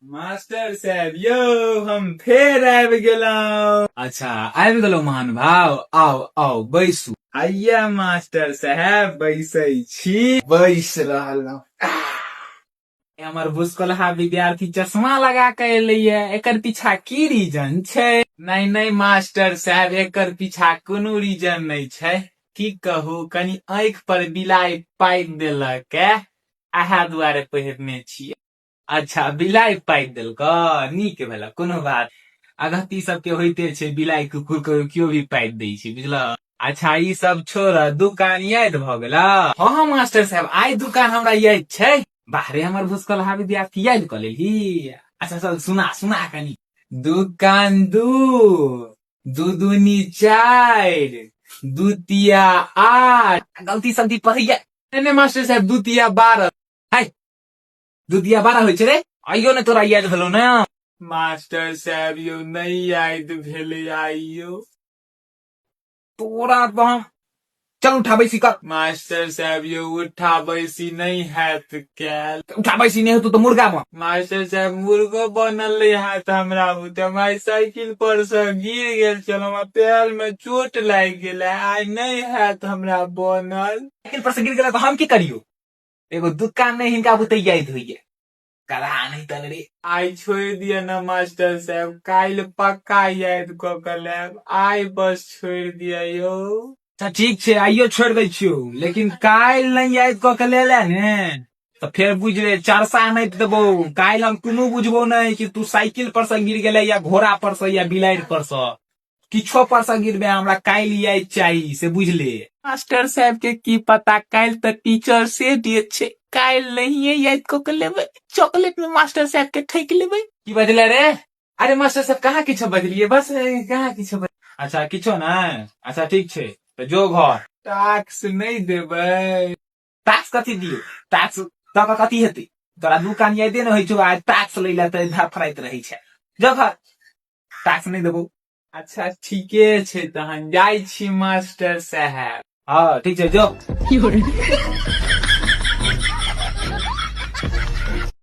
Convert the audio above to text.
Master साहेब यौ, हम फेर आबि गेलहुँ। अच्छा, आबि गेलहुँ महान भाव, आउ आउ बैसू। आइया मास्टर साहेब, बैसै छी। बैस रहलहुँ। हमर भुसकोलहा विद्यार्थी चश्मा लगा के एलैया, एकर पीछा की रीजन छै? नहीं नहीं मास्टर साहेब, एकर पीछा कोनो रीजन नहीं छै। की कहू, कनी आँखि पर बिलाइ पाकि देलक, अहा दुआरे पहिरने छियै। अच्छा, बिलाइ पाकि देलक, नीक भेल, कोनो बात। अगहती सबके होइते छै, बिलाइ कुकुर के केओ भी पाकि दै छै, बुझल। अच्छा, ई सब छोड़, दुकान याद भऽ गेल? हाँ हाँ मास्टर साहब, आइ दुकान हमरा याद छै। बाहरे हमर भुसकलहा विद्यार्थी याद कऽ लेलही। अच्छा चल, सुना सुना कनी। दुकान दू, दू दूनी चारि, दुतिया आठ। गलती सलती पढ़ैया नहीं मास्टर साहब, दुतिया 12। हाय, दुतिया 12 होइ छै रे? आइयो ने तोरा याद भेलौ ने? मास्टर साहब यौ, नहीं याद भेलै आइयो। तोरा तो हम चल उठा बैसी कर। मास्टर साहब यौ, उठा बैसी नहीं हैत कैल। उठा बैसी नहीं हेतौ तऽ मुर्गा बन। मास्टर साहब, मुर्गो बनल नहीं हैत हमरा बुते। हम आइ साइकिल पर से गिर गेल छलहुँ, हमरा पैर में चोट लागि गेल, आइ नहीं हैत हमरा बनल। साइकिल पर से गिर गेल तऽ हम की करियौ? एगो दुकान नहीं हिनका बुते याद होइए, गधा नहीं तन रे। आइ छोड़ि दिअ ने मास्टर साहब, काल्हि पक्का याद कऽ के लेब, आइ बस छोड़ि दिअ यौ। अच्छा ठीक छै, आइयो छोड़ि दै छियौ, लेकिन काल्हि नहि याद कऽ के ले ले ने तऽ फेर बुझि ले चरसा नहि देबौ। काल्हि हम कोनो बुझबौ नहि कि तू साइकिल पर से गिर गेलै या घोड़ा पर से या बिलाड़ि पर से, किछो पर से गिरबे, हमरा काल्हि याद चाही, से बुझले। मास्टर साहब के की पता, काल्हि तऽ टीचर से डे छै, काल्हि नहिये याद कऽ के लेबै, चॉकलेट में मास्टर साहब के ठकि लेबै। की बजले रे? अरे मास्टर साहब, कहाँ किछो बजलिए, बस कहाँ किछो। अच्छा किछो नहि, अच्छा ठीक छै, तऽ जो घर। टैक्स नहि देबै? टैक्स कथी दियौ? टैक्स दऽ कऽ कथी हेतै? तोरा दुकान यादे नहि होइ छौ, आ टैक्स लै लए तऽ धड़फड़ाइत रहै छै। जो घर, टैक्स नहि देबौ। अच्छा ठीके छै, तहन जाइ छी मास्टर साहेब। हाँ ठीक छै, जो।